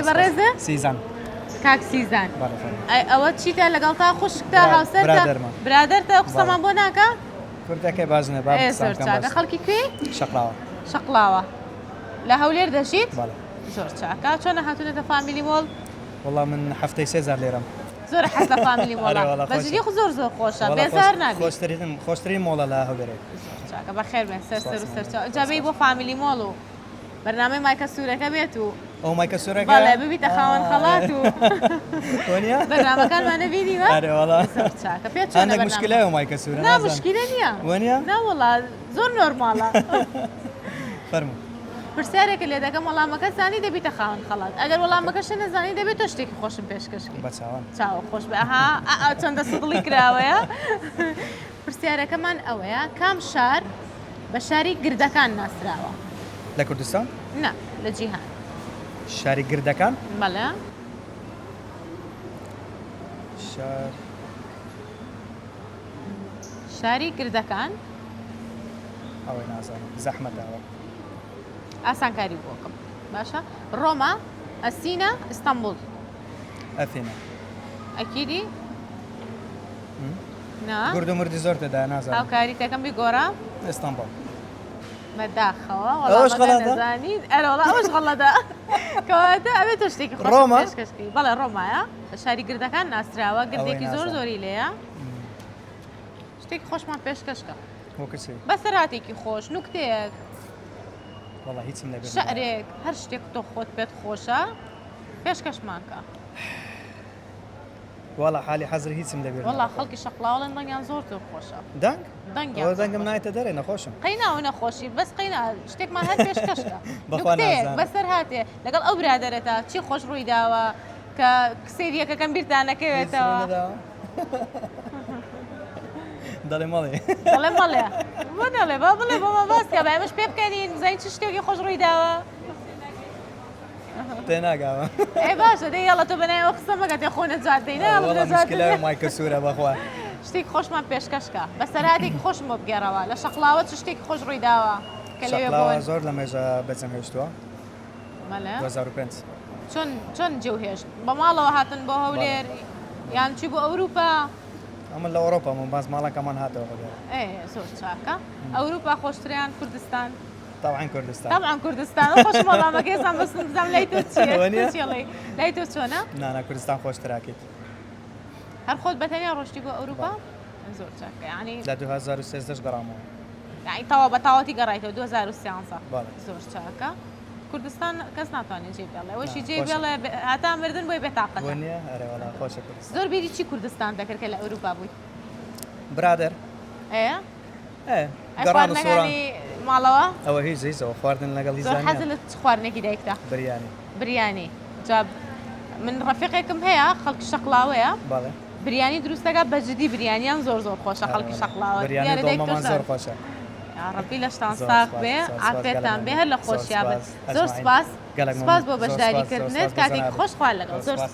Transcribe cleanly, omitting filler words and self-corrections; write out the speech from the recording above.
ناوی بەڕێزە؟ سیزان. کاک سیزان. بەڵێ فەرموو. ئەی ئەوە چیتە لەگەڵتا خوشکتە هاوسەرتە؟ برادەرمە. برادەرتە قسەمان بۆ ناکا؟ کوردەکەی باش نیە با ئێ قسە زۆر بکەم چاکە باشترە. خەڵکی کوێی؟ شەقڵاوە. شەقڵاوە. لە هەولێر دەژیت؟ بەڵێ. زۆر چاکە چۆنە هاتوونەتە فامیلی مۆڵ؟ وەڵا من هەفتەی سێ جار لێرەم. زۆر حەز لە فامیلی مۆڵە. ئەرێ وەڵا بە خۆشە. جدی خو زۆر زۆر خۆشە وەڵا خۆش بێزار نابی. خۆشترین خۆشترین مۆڵە لە هەولێرێ. زۆر چاکە بەخێر بێن سەر سەر سپاس و سەر مەمنون. چاو ئینجا بێی بۆ فامیلی مۆڵ و بەرنامەی مایکە سوورەکە بێت و ئەو مایکە سوورەکە بەڵێ ببیتە خاوەن خەڵات و وەنیە بەرنامەکانمان نەبینیوە ئەرێ وەڵا زۆر چاکە پێت چۆنە هەندێک بەرنامە مشکلەیە ئەو مایکە سوورە نا نازانم مشکلە نییە وەنیە نا وەڵا زۆر نۆرماڵە فەرموو پرسیارێکت لێ دەکەم وەڵامەکە زانی دەبیتە خاوەن خەڵات ئەگەر وەڵامەکەشت نەزانی دەبێت تۆ شتێکی خۆشم پێشکەش کەی بە چاوان چاوە خۆش بێ ئەها ئا چەندە سدڵی کراوەیە پرسیارەکەمان ئەوەیە کام شار بە شاری گردەکان ناسراوە؟ لە کوردستان؟ نا لە جیهان. شاری گردەکان؟ بەڵێ. شار شاری گردەکان؟ ئەوەی نازانم زەحمەتە ئەوە. ئاسانکاری بۆکەم باشە ڕۆما ئەسینا ئیستانبوڵ. ئەثینا. ئەکیدی؟ نا. گورد و مردی زۆر تێدایە نازانم. هاوکاریت دەکەم بیگۆڕە. ئیستانبوڵ. بەداخەوە ئەوەش وەڵامەکە غەڵەتە؟ نەزانیت ئەرێ وەڵا ئەوەش غەڵەتە کەواتە ئەبێ تۆ شتێکی خۆشت ڕۆما؟ پێشکەش کەی بەڵێ ڕۆمایە بە شاری گردەکان ناسراوە ئەوەی گردێکی زۆر نازانم. زۆری لێیە شتێکی خۆشمان پێشکەش کە وەکو چی؟ بەسەرهاتێکی خۆش نوکتەیەک وەڵا هیچم لەبیر نایە. شعرێک هەر شتێک تۆ خۆت پێت خۆشە پێشکەشمان کە. وەڵا حالی حەزر هیچم لەبیر وەڵا نایە. خەڵکی شەقڵاوەڵێن دەنگیان زۆر زۆر خۆشە. دەنگ؟ دەنگیان ئەوە زۆر دەنگم خۆشە. نایەتە دەرێ نەخۆشم. قەینا ئەو نەخۆشی بەس قەینا شتێکمان هەر پێشکەش کە. بەخوا نوکتەیەک نازانم. بەسەر هاتێ لەگەڵ ئەو برادەرەتا چی خۆش ڕووی داوە کە سەیری یەکەکەم بیرتان هیچ ڕووی نەکەوێتەوە. نەداوە؟ دەڵێ مەڵێ. دەڵێ مەڵێ. بۆ نەڵێ با بڵێ بۆمان باس کە با ئێمەش پێ بکەنین بزانین چ شتێکی خۆش ڕووی داوە. تێناگامە. ئێ باشە دەی یاڵا تۆ بەناوی ئەو قسە مەکە تێ خۆ نەجات دەی نا وەڵا نەجات مشکلە مایکە سوورە بەخوا. شتێکی خۆشمان پێشکەش کە بەسەرهاتێکی خۆشم بۆ بگێڕەوە لە شەقڵاوە چ شتێکی خۆش ڕووی داوە کە لەوێ شەقڵاوە بوون زۆر لە مێژە بەجێم هێشتووە. بەڵێ 2005. چۆن چۆن جێو هێشت بە ماڵەوە هاتن بۆ هەولێر یان چی بۆ ئەوروپا؟ ئەمن لە ئەوروپا بووم باس ماڵەکەمان هاتەوە هەولێر. ئێ زۆر چاکە ئەوروپا خۆشترە یان کوردستان؟ تەبعەن کوردستان. تەبعەن کوردستان خۆشم وەڵامەکەی زان بەس بزانم لای تۆ چییە وەنیە؟ تۆ چی ئەڵێی لای تۆ چۆنە؟ نا نا کوردستان خۆشترە ئەکید. هەر خۆت بە تەنیا ڕۆشتی بۆ ئەوروپا؟ زۆر چاکە یانی لە 2013 گەڕامەوە. یانی تەواو بە تەواوەتی گەڕایتەوە 2013 بەڵێ. زۆر چاکە کوردستان کەس ناتوانێت جێی بێڵێ ئەوەشی نا جێی خۆشە. بێڵێ هەتا مردن بۆی بێتاقەتە. وەنیە؟ ئەرێ وەڵا خۆشە کوردستان. زۆر بیری چی کوردستان دەکرد کە لە ئەوروپا بووی؟ برادەر. ئێ؟ ئێ ئەی گەڕان و سوڕان. خواردنەکانی ماڵەوە؟ ئەوە هیچ هیچ ئەوە خواردن لەگەڵ هیچ زۆر نییە. حەزت لە چ خواردنێکی دایکتە؟ بریانی. بریانی جا من ڕەفیقێکم هەیە خەڵکی شەقڵاوەیە بەڵێ. بریانی دروست دەکات بە جدی بریانیان زۆر زۆر خۆشە ئەرێ خەڵکی وەڵا. شەقڵاوە بریانی دیارە و دایک دۆڵمەمان تۆش زۆر خۆشە. یاڕەبی لەشتان زۆر ساغ سوپاس، بێ زۆر سوپاس، عافیەتتان گەلەک بێ هەر لە مەمنون. زۆر خۆشیا بن سوپاس. زۆر ئەجمەعین. سوپاس گەلەک سوپاس مەمنون. بۆ زۆر بەشداری سوپاس، زۆر کردنت سوپاس بۆ کاتێکی جەنابت. خۆش خوا لەگەڵ زۆر زۆر سوپاس. سوپاس.